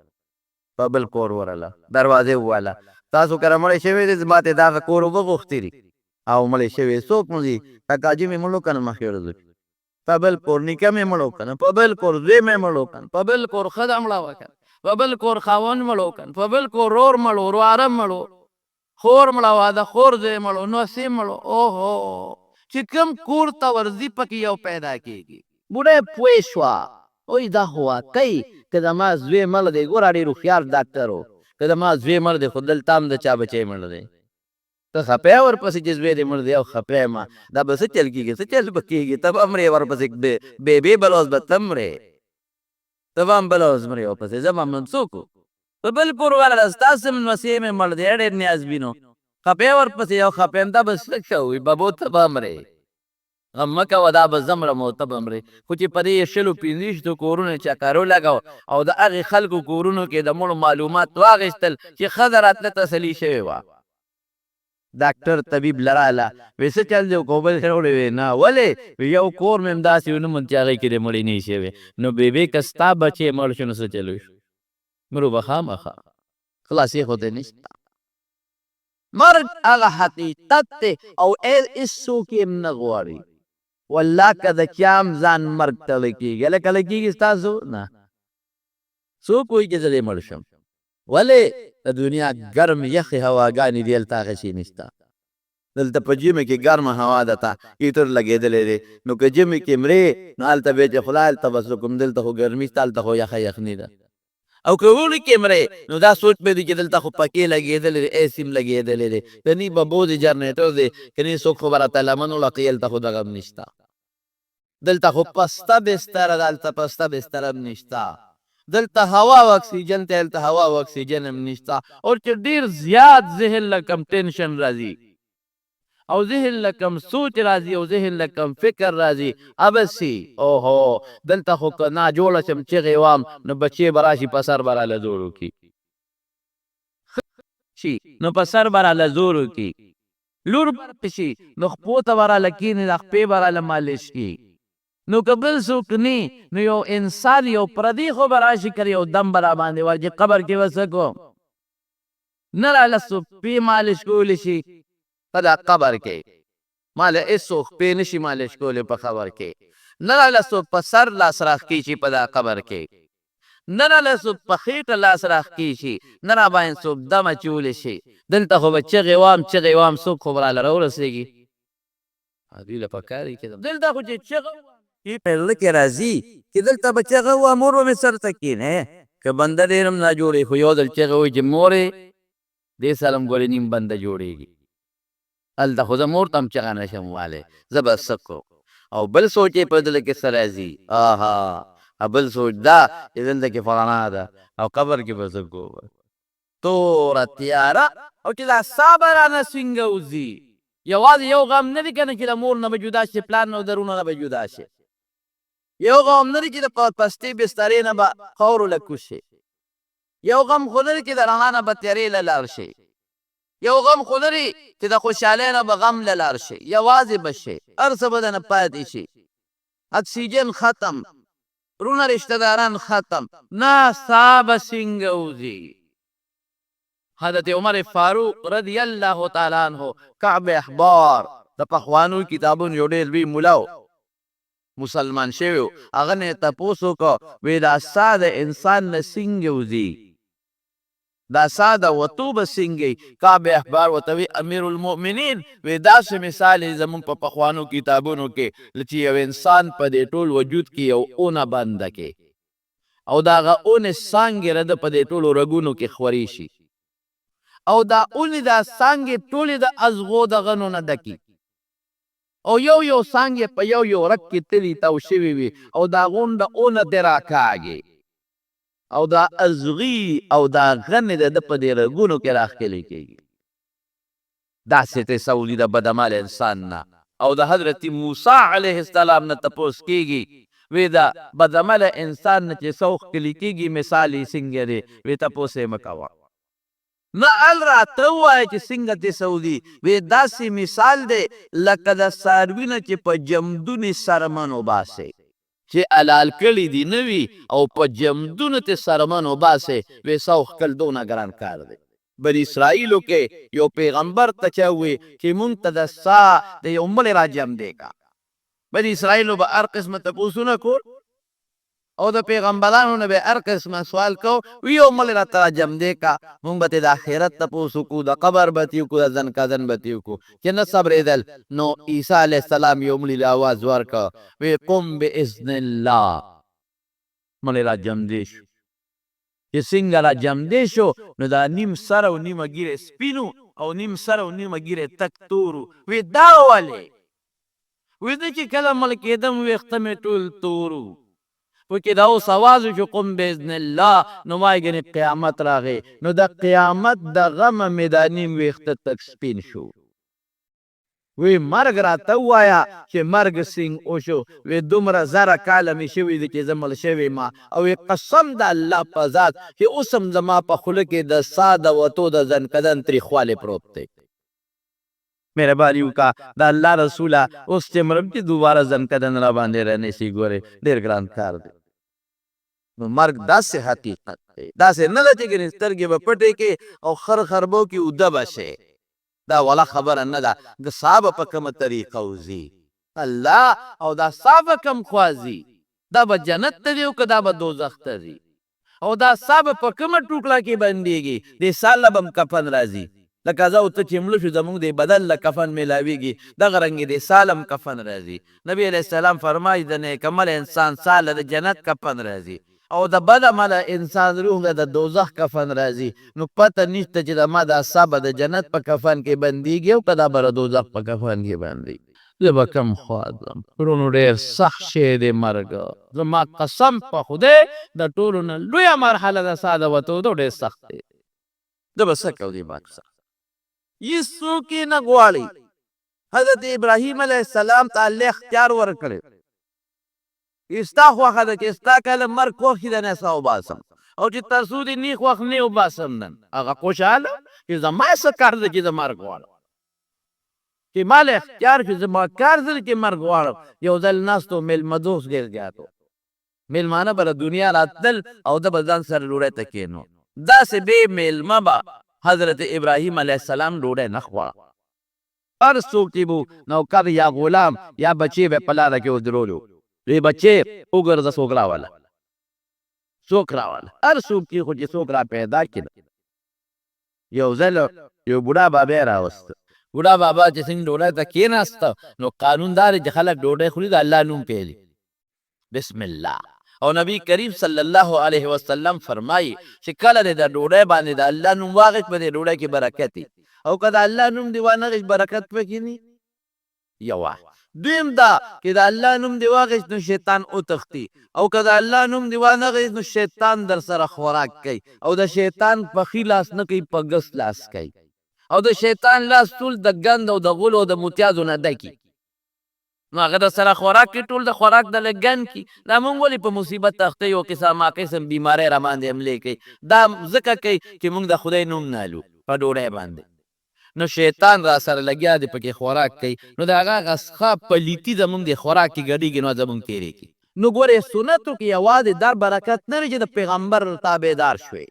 په بل کور ورله، دروازه یې ووهله، تاسو کره مړی شوی دی، زما ته دغه کور اوبه غوښتې دي او مړی شوی څوک مړ دي؟ کاکاجي مې مړ و که نه مخکې ورځو کې، په بل کور نیکه مې مړ و که نه، په بل کور زوی مې مړ و که نه، په بل کور ښځه مړه وه که نه، په بل کور خاوند مړ و که نه، په بل کور ورور مړ و، ورواره مړ و، خور مړه وه، د خور زوی مړ و، نوسې مړ و. اوهو، چې کوم کور ته ورځي پکې یو پیدا کېږي. بوډۍ پوه شوه، وایي دا خو واقعي که زما زوی مړ دی، ګوره ډېر هوښیار ډاکټر و، که زما زوی مړ دی خو دلته هم د چا بچی مړ دی. ته خپه یې ورپسې چې زوی دې مړ دی؟ او خپه یم. دا به څه چل کېږي؟ څه چل به کېږي؟ ته به مرې ورپسې، بې بله ورځ به ته مرې، ته به هم بله ورځ مرې ورپسې، زه به هم څوک په بل کور ورغله، ستاسو هم لمسی مې مړ دی، ډېر نیازبینو. خپه یې ورپسې؟ یو خپه یم. دا به څه کوي بابو؟ ته به مرې، غم مه کوه، دا به زه مرم او ته به مرې. خو چې په دې شلو پنځویشتو کورونو چکر ولګاوه او د هغې خلکو کورونو کې د مړو معلومات واخیستل چې ښځه راتله تسلي شوې وه. ډاکټر طبیب له راله، وې څه چل دی؟ کوبل راوړی؟ وې نه، ولې؟ وې یو کور مې هم داسې ونه موند چې هغې کې د مړی نه شوی. نو بې که ستا بچی مړ شو نو څه چل وشو؟ مرو به خامخا، خلاصې خو ته نشته. مرګ هغه حقیقت دی او هیڅوک یې هم نه غواړي. والله که د چا هم ځان مرګ ته کېږي، هله کله کېږي ستاسو نه. څوک وایي چې زه دې مړ شم؟ ولې؟ د دنیا ګرم یخې هواګانې دي، هلته هغه شی نشته. دلته په ژمي کې ګرمه هوا ده، تا هیټر لګېدلی دی، نو که ژمي کې مرې نو هلته بیا چې خدای هلته به څه کوم؟ دلته خو ګرمي شته، هلته خو یخه یخني ده. او که اوړي کې مرې نو دا سوچ به دی چې دلته خو پکې لګېدلې دی، ایسي هم لګېدلې دی، که نی ببو دی، جنریټر دی، که نی څوک خو به راته لمن وړقي، هلته خو دغه هم نشته. دلته خو پسته بستره ده، هلته پسته بستره هم نشته. دلته هوا او اکسیجن ته، هلته هوا او اکسیجن هم نشته. او چې ډیر زیات ذهن له کم ټینشن راځي او ذهن له کم سوچ راځي او ذهن له کم فکر راځي ابسي، اوهو، دلته خو که نا جوړه شم، چغې وام، نو بچې به راشي په سر به راله زور وکړي، شي نو په سر به راله زور وکړي، لور به شي نو خپو ته به راله کښېني، دا خپې به راله مالش کړي. نو که بل څوک نی نو یو انسان، یو پردی خو به راشي، که یو دم به راباندې ورکړي. قبر کې به څه کوم؟ نه راله څوک پې مالش کولی شي په دا قبر کې، ما له هېڅوک پې نه شي مالش کولی په قبر کې، نه راله څوک په سر لاس راښکي شي په دا قبر کې، نه راله څوک په خېټه لاس راښکي شي، نه راباندې څوک دم اچولی شي. دلته خو به چغې وام، چغې وام، څوک خو به راله راورسېږي؟ دوی له پکار دي چې دلته خو چې چغه په زړه کې راځي چې دلته به چغه وه، مور به مې سر ته کښېني. که بنده ډېر هم ناجوړ وي خو یو ځل چغه وایي چې مورې، دې سره هم ګورې نیم بنده جوړېږي. هلته خو زه مور ته هم چغه نه شم والی، زه به څه کوم؟ او بل سوچ یې په زړه کې څه راځي؟ آها، بل سوچ دا چې دلته کې فلانا ده او قبر کې به څه کوم؟ توره تیاره، او چې دا ساه به رانه څنګه وځي؟ یوازې یو غم نه دی که نه چې د مور نه به جدا شي، پلار نه او د وروڼو نه به جدا شي. یو غم نه دی چې د پستې بسترې نه به خاورو له کوز شي. یو غم خو نه دی چې د رڼا نه به تیارې له لاړ شي. یو غم خو نه دی چې د خوشحالۍ نه به غم له لاړ شي، یوازې به شي، هر څه به درنه پاتې شي، اکسیجن ختم، وروڼه رشته داران ختم، نه ساه به څنګه وځي؟ حضرت عمر فاروق رضی الله تعالی عنه، کعب احبار د پخوانو کتابونو یو ډېر لوی ملا و، مسلمان شوی و، هغه نه یې تپوس وکړ، وی دا ساه د انسان نه څنګه وځي؟ دا ساه د وتو به څنګه وي؟ کعب احبار ورته وی امیر المؤمنین، وی داسې مثال یې زموږ په پخوانو کتابونو کې چې یو انسان په دې ټول وجود کې یو اونه بنده کې او د هغه اونې څانګې رده په دې ټولو رګونو کې خورې شي او دا اونې دا څانګې ټولې د ازغو د غنو نه ډکي او یو یو څانګې په یو یو رګ کې تلي تاو شوي وي او دا غونډه اونه ترې راکاږي او دا ازغي او دا غنې د ده په دې رګونو کې راښکلې کېږي. داسې ته سعودي د بدعمل انسان نه او د حضرت موسی علیه السلام نه تپوس کیږي، وی د بدعمله انسان نه چې څه ښکلي کیږي مثال یې څنګه دی؟ وی تپوس یې مه کوه، نه ال راته ووایه چې څنګه ته سعودي. وی داسې مثال دی لکه د څاروي نه چې په جمدونې څرمن وباسې، چې حلال کړي دي نه وي او په جمدونو ته څرمن وباسې، وی سو ښکل دونه ګران کار دی. بني اسرائیلو کې یو پیغمبر ته چا ووی چې مونږ ته د سا د یو مړی را جمدې کا. بني اسرائیلو به هر قسمه تپوسونه کول او د پیغمبرانو نه به هر قسمه سوال کو، وی یو مړی راته را جمدې کا، مونږ به ترې د آخرت تپوس وکړو، د قبر به ترې وکړو، د ځنکدن به ترې وکړو. چې نه صبرېدل نو عیسی علیه السلام یو مړي له اواز ورکړ، وی قم باذن الله، مړی را جمدې شو. چې څنګه را جمدې شو نو دا نیم سر او نیمه ږیره سپین او نیم سر او نیمه ږیره تک تور. وی دا ولې؟ وی زه چې کله مړ کېدم ویښته مې ټول تور وو، پکې دا اوس اواز وشو قم باذن الله، نو ما یې ګنې قیامت راغی، نو د قیامت د غمه مې دا نیم ویښته تک سپین شو. وی مرګ راته ووایه چې مرګ څنګ وشو؟ وی دومره زره کاله مې شوي دي چې زه مړ شوی ما، او وی قسم د الله په ذات چې اوس هم زما په خوله کې د ساه د وتو د ځنکدن تریخوالی پروت دی. مهرباني وکړه د الله رسوله، اوس چې مرم چې دوباره ځنکدن راباندې رانه شي، ګورې ډېر ګران کار دی. نو مرګ داسې حقیقت دی، داسې نه ده چې ګنې سترګې به پټې کړې او خر خربو کې اوده به شې، دا ولا خبره نه ده. د ساه به په کومه طریقه وځي الله، او دا ساه به کوم خوا ځي، دا به جنت ته ځي او که دا به دوزخ ته ځي، او دا ساه به په کومه ټوکړه کې بندېږي، دې ساه له به هم کفن راځي، لکه زه او ته چې مړه شو زمونږ دې بدن له کفن میلاویږي، دغه رنګې دې ساه له هم کفن راځي. نبی علیه السلام فرمایي د نیک عمله انسان ساه له د جنت کفن راځي او د بد عمله انسان روح له د دوزخ کفن راځي. نو پته نشته چې د ما دا ساه به د جنت په کفن کې بندیږي او که دا به د دوزخ په کفن کې بندیږي. زه به کوم خوا ځم؟ وروڼو ډېر سخت شی دی مرګ، زما قسم په خدای د ټولو نه لویه مرحله د ساه د وتو ده، ډېر سخت دی. زه به څه کوم دې مرګ سره؟ هیڅوک یې نه غواړي. حضرت ابراهیم علیه السلام ته الله اختیار ورکړی، ستا خوښه ده چې ستا کله مرګ خوښ شي د نه ساه وباسم، او چې تر څو دې نی خوښ نه وباسم نن. هغه خوشحاله چې زما څه کار دی چې زه مرګ غواړم، چې ما له اختیار شو زما کار څه دی چې مرګ غواړم. یو ځل ناست و، مېلمه دوست ډېر زیات و، مېلمانه به له دنیا راتلل او ده به ځان سره ډوډۍ ته کېنو. داسې بې مېلمه به حضرت ابراهیم علیه السلام ډوډۍ نه خوړه. هر څوک چې به نوکر یا غلام یا بچی به په لاره کې ودرولو، وی بچی وګرځه څوک راوله، څوک راوله، هر څوک چې خو چې څوک را پیدا کړي. یو ځل یو بوډا بابا یې راوست. بوډا بابا چې څنګه ډوډۍ ته کېناسته نو قانون دا دی چې خلک ډوډۍ خوري د الله نوم پیلي، بسم الله. او نبی کریم صلی الله علیه وسلم فرمایي چې کله دې د ډوډۍ باندې د الله نوم واخیست په دې ډوډۍ کې برکت وي، او که د الله نوم دې وانه غیست برکت پکې نی. یوه دویم دا چې د الله نوم دې واخیست نو شیطان وتښتي، او که د الله نوم دې وانه غیست نو شیطان در سره خوراک کوي، او د شیطان په ښي لاس نه کوي په ګس لاس کوي، او د شیطان لاس ټول د ګند او د غولو او د متیازو نه ډکي، نو هغه در سره خوراک کوي ټول د خوراک د له ګند کي. دا مونږ ولې په مصیبت اخته یو، قسما قسم بیمارۍ را باندې حملې کوي؟ دا ځکه کوي چې مونږ د خدای نوم نه الو په ډوډۍ باندې، نو شیطان را سره لګیا دی پکې خوراک کوي، نو د هغه هغه څخه پلیتي زمونږ د خوراک کې ګډیږي، نو زمونږ تیریږي. نو ګورې سنتو کې یوازې دا برکت نه دی چې د پیغمبر تابعدار شوې،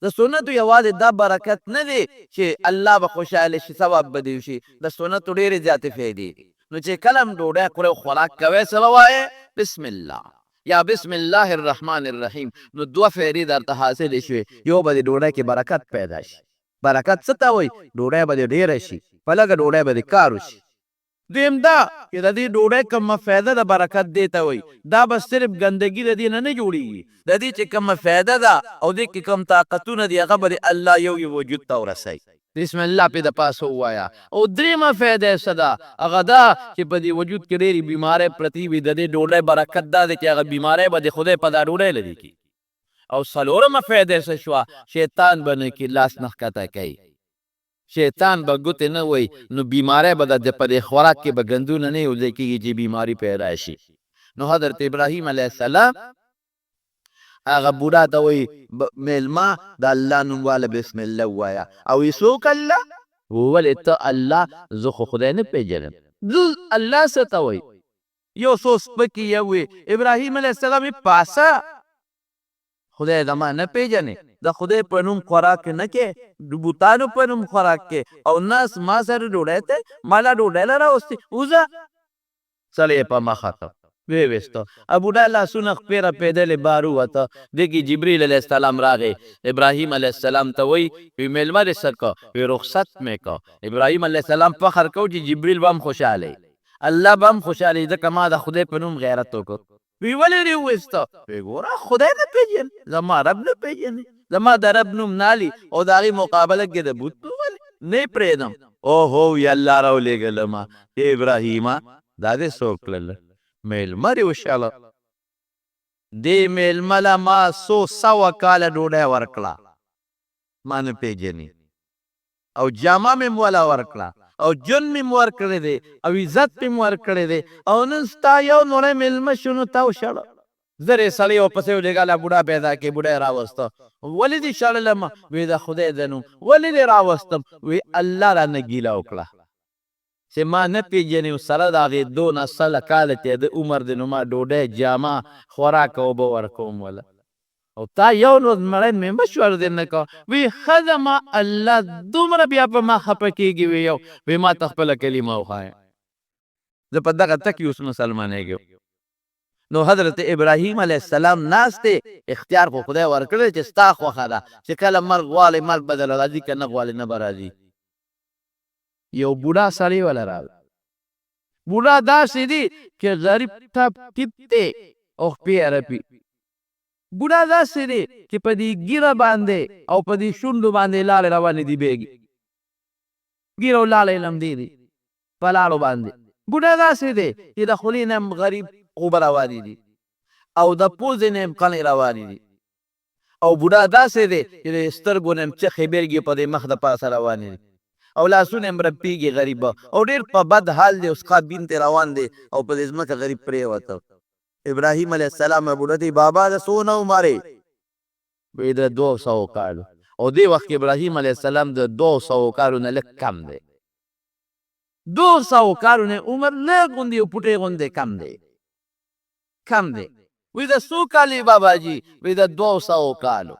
د سنتو یوازې دا برکت نه دی چې الله به خوشحاله شي، ثواب به دې وشي، د سنتو ډېرې زیاتې فایدې دي. نو چې کله هم ډوډۍ خورې او خوراک کوې څه به وایې؟ بسم الله یا بسم الله الرحمن الرحیم. نو دوه فایدې درته حاصلې شوې، یو به دې ډوډۍ کې برکت پیدا شي. برکت څه ته وایي؟ ډوډۍ به دې ډېره شي، په لږه ډوډۍ به دې کار وشي. دویم دا چې د دې ډوډۍ کومه فایده ده برکت دې ته وایي، دا به صرف ګندګي د دې نه نه جوړیږي، د دې چې کومه فایده ده او دې کې کوم طاقتونه دي هغه به دې الله یو یو وجود ته ورسوي. بسم الله پې د پاسه ووایه. او درېیمه فایده یې څه ده؟ هغه دا چې په دې وجود کې ډېرې بیمارۍ پرتې وي، د دې ډوډۍ برکت دا دی چې هغه بیمارۍ به د خدای په دا ډوډۍ لرې کړي. او څلورمه فایده یې څه شوه؟ شیطان به نه کي لاس نه ښکته کوي، شیطان به ګوتې نه وهي، نو بیماری به د په دې خوراک کې به ګندونه نه یو ځای کېږي چې بیماری پیدا شي. نو حضرت ابراهیم علیه السلام هغه بوډا ته وایي میلمه د الله نوم واله بسم الله ووایه. او یې څوک الله؟ ولې ته الله، زه خو خدای نه پېژنم، زه الله څه ته وایي؟ یو څو سپکې یې ووې، ابراهیم علیه السلام یې پاسه خدای زما نه پېژنې؟ د خدای په نوم خوراک نه کې، د بوتانو په نوم خوراک کې، او ناس ما سره ډوډۍ ته مالا ډوډۍ له راوستي. وځه. سړی په مخه ته وی وستو، بوډا لاسونه خپې رپېدلې بار ووته. دې کې جبریل علیه السلام راغی، ابراهیم علیه السلام ته وایي، وی مېلمه دې څه که؟ وی رخصت مې که. ابراهیم علیه السلام فخر کو چې جبریل به هم خوشحاله، الله به هم خوشحاله، ځکه ما د خدای په نوم غیرت وکړ. وی ولې دې وویسته؟ وی ګوره، خدای نه پېژنې، زما رب نه پېژنې، زما د رب نوم نه او د هغې مقابله کې د بت نوم نه پرېږدم. اوهو، یا الله راولېږلم. ابراهیمه، دا دې څه وکړل؟ مېلمه دې وشړه. دې مېلمه له ما څو سوه کاله ډوډۍ ورکړه، ما نه پېژني، او جامه مې هم وله ورکړه، او ژوند مې هم ورکړی دی، او عزت مې هم ورکړی دی، او نن ستا یو نوری مېلمه شو نو تا وشړه. زر یې سړی ورپسې ولېږه، لا بوډا پیدا کړي. بوډا یې راوسته. ولې دې شړلم؟ وی د خدای د نوم. ولې دې راوستم؟ وی الله رانه ګیله وکړه چې ما نه پېژنې، او سره د هغې دونه سله کاله چې د عمر دی نو ما ډوډۍ، جامه، خوراک او اوبه ورکوم وله، او تا یو ورځ مړی مېلمه شو دې نه که. وی ښه ده، ما الله دومره بیا په ما خفه کېږي. وی یو وی ما ته خپله کلمه وښایه، زه په دغه ټکي اوس مسلمانېږم. نو حضرت ابراهیم علیه السلام ناست دی، اختیار خو خدای ورکړی چې ستا خوښه ده، چې کله مرګ غواړې مرګ به درله راځي، که نه غواړې نه به راځي. یو بوډا سړی وله راغی. بوډا داسې دی چې غریب ټپ ټیپ دی او خپې یې رپي. بوډا داسې دی چې په دې ږیره باندې او په دې شونډو باندې لاړې روانې دي، بهږي، ږیره او لاړې یې لمدې دي په لاړو باندې. بوډا داسې دی چې د خولې نه هم غریب اوبه روانې دي او د پوزې نه هم قڼې روانې دي، او بوډا داسې دی چې د سترګو نه هم چخې بېلګې په دې مخ د پاسه روانې دي، او لاسونه هم رپېږي غریب، او ډېر په بد حال دی، او سقا بین ته روان دی، او په دې ځمکه غریب پرېوته. ابراهیم علیه السلام بوډا ته، بابا د څونه عمر یې؟ وی د 200 کالو. او دې وخت کې ابراهیم علیه السلام د 200 کالو نه لږ کم دی، 200 کالو نه عمر لږ غوندې یو پوټی غوندې کم دی، کم دی. وی د څو کالې بابا جی؟ وی د 200 کالو.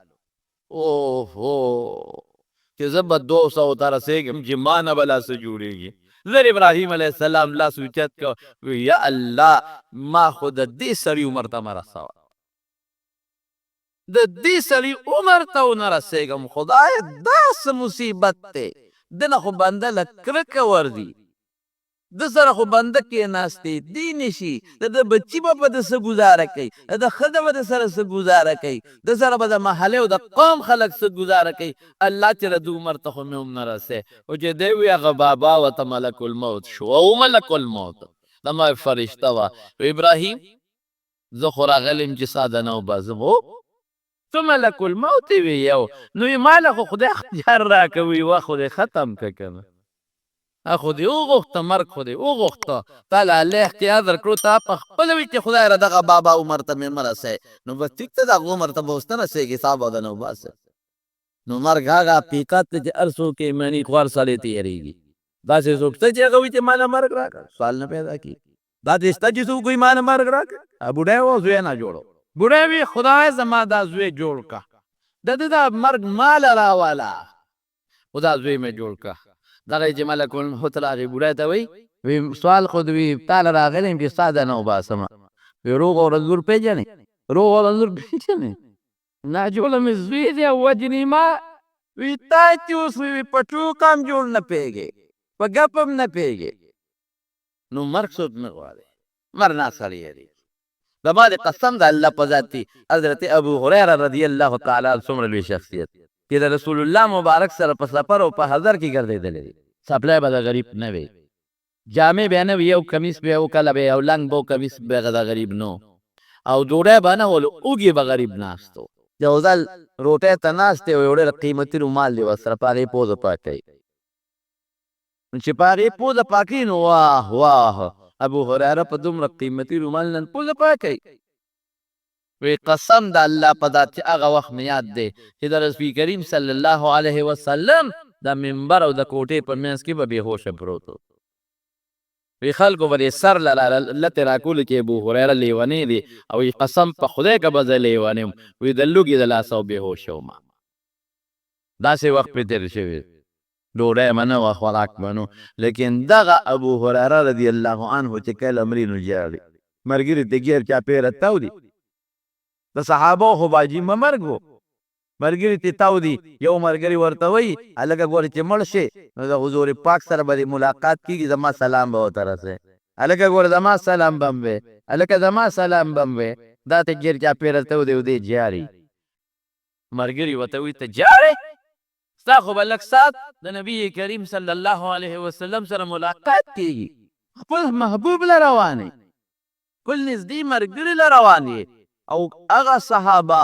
اوهو، چې زه به 200 ته رسېږم چې ما نه به لا څه جوړېږي. زر ابراهیم علیه السلام لاس اوچت کړ، وی یا الله، ما خو د دې سړي عمر ته مه رسوه، د دې سړي عمر ته ونه رسېږم. خدای، دا څه مصیبت دی؟ دنه خو بنده له کرکه ورځي، د سره خو بنده کېناستې دی نشي. د ده بچي به په ده څه ګزاره کوي؟ د ده ښځه به د سره څه ګزاره کوي؟ د سره به د محلې او د قوم خلک څه ګزاره کوي؟ الله، چې د ده عمر ته خو مې هم نه رسې. خو چې دی وي، هغه بابا ورته ملک الموت شو، او ملک الموت د ما فرشته وه. ابراهیم، زه خو راغلی یم چې ساده نه وباسم، هو ته ملک الموت وي یو، نو یې ماله خو خدای اختیار راکوي. وه خو دې ختم که کنه، خو دې وغوښته، مرګ خو دې وغوښته، تا له الله اختیار درکړو، تا په خپله وي چې خدای را دغه بابا عمر ته مې مه رسوې، نو بس ټیک ته د هغه عمر ته به اوس نه رسېږې، ساه به درنه وباسي. نو مرګ هغه حقیقت دی چې هر څوک یې مني، خو هر سړی تېرېږي. داسې څوک شته چې هغه وایي چې ما له مرګ راکړه؟ سوال نه پیدا کېږي. داسې شته چې څوک وایي ما له مرګ راکړه؟ بوډۍ و، زوی نه جوړو. بوډۍ وی، خدای زما دا زوی جوړ که، د ده دا مرګ ماله راواله، خو دا زوی مې جوړ که. دغه چې ملک الموت راغی، بوډۍ ته وایي، وی سوال خو وی تاله راغلی یم چې ستا دنه وباسم. وی روغ او رنځور پېژنې؟ روغ او رنځور پېژنې؟ ناجوړه مې زوی دی او وژني ما. وی تا چې اوس وی په ټوکه هم جوړ نه پېږې، په ګپ هم نه پېږې. نو مرګ څوک نه غواړي، مرګ نه سړی دی. زما د قسم د الله په ذات، حضرت ابو هريره رضی الله تعالی عنه څومره لوی شخصیت چې د رسول الله مبارک سره په سفر او په حضر کې ګرځېدلی دی. څپلۍ به د غریب نه وي، جامې به نه وي، یو کمیس به او کله به یو لنګ به کمیس به د غریب نو، او ډوډۍ به نه ولو، اوږې به غریب ناستو. یو ځل روټۍ ته ناست دی او یو ډېر قیمتي رومال دی ورسره، په هغې پوزه پاکوي. نو چې په هغې پوزه پاکوي، نو واه واه، ابو هریره په دومره قیمتي رومال نن پوزه پاکوي. وی قسم د الله په ذات چې هغه وخت مې یاد دی چې د رسول کریم صلی الله علیه وسلم د منبر او د کوټې په منځ کې به بېهوشه پروت و. وی خلکو به دې سر له لتې راکولې چې ابو هریره لیونی دی، او وی قسم په خدای که به زه لیونی وم، وی د لوږې د لاسه او بېهوشه وم. داسې وخت پرې تېر شوی، ډوډۍ به نه وه، خوراک به نه، لیکن دغه ابو هریره رضی الله عنه چې کله مري نو ژاړي. ملګري ترې ګیر چاپېره تاو دي، د صحابو خو باجي مه مرګ و، ملګري ترې تاو دي. یو ملګري ورته وایي، هلکه ګوره چې مړ شې نو د حضور پاک سره به دې ملاقات کېږي، زما سلام به ورته رسوې. هلکه ګوره زما سلام به هم وې، هلکه زما سلام به هم وې. دا ته ګیر چاپېره تاو دی او دی ژاړي. ملګري ورته وایي، ته ژاړې؟ ستا خو به لږ ساعت د نبی کریم صلی الله علیه وسلم سره ملاقات کېږي، خپل محبوب له روان یې، خپل نږدې ملګري له روان یې. او هغه صحابه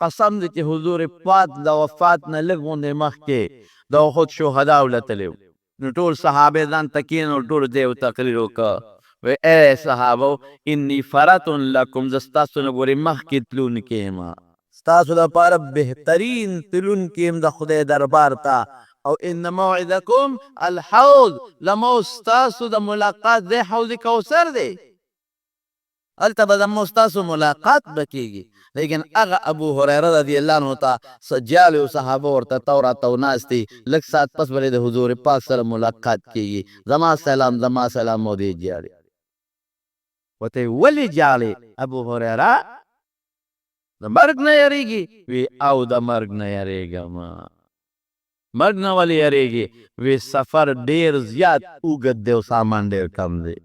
قسم دی چې حضور پاک د وفات نه لږ غوندې مخکې د احد شهداو له تللی وو، نو ټول صحابه ځان ته کېنول، ټولو ته یو تقریر وکړ، وی ای صحابو انی فرط لکم، زه ستاسو نه ګورې مخکې تلونکی یم، ستاسو لپاره بهترین تلونکی یم د خدای دربار ته، او ان موعدکم الحوض، زما او ستاسو د ملاقات ځای حوض کوثر دی، هلته به زما او ستاسو ملاقات به کېږي. لیکن هغه ابو هریره رضی الله عنه ته سجال او صحابه ورته تاو راتاو ناست دي، لږ ساعت پس به د حضور پاک سره ملاقات کېږي، زما سلام زما سلام او دی ژاړي. ورته یې ولې ژاړې ابو هریره؟ د مرګ نه یریږي؟ وی او د مرګ نه یریږم. مرګ نه ولې یریږي؟ وی سفر ډیر زیات اوږد دی او سامان ډیر کم دی.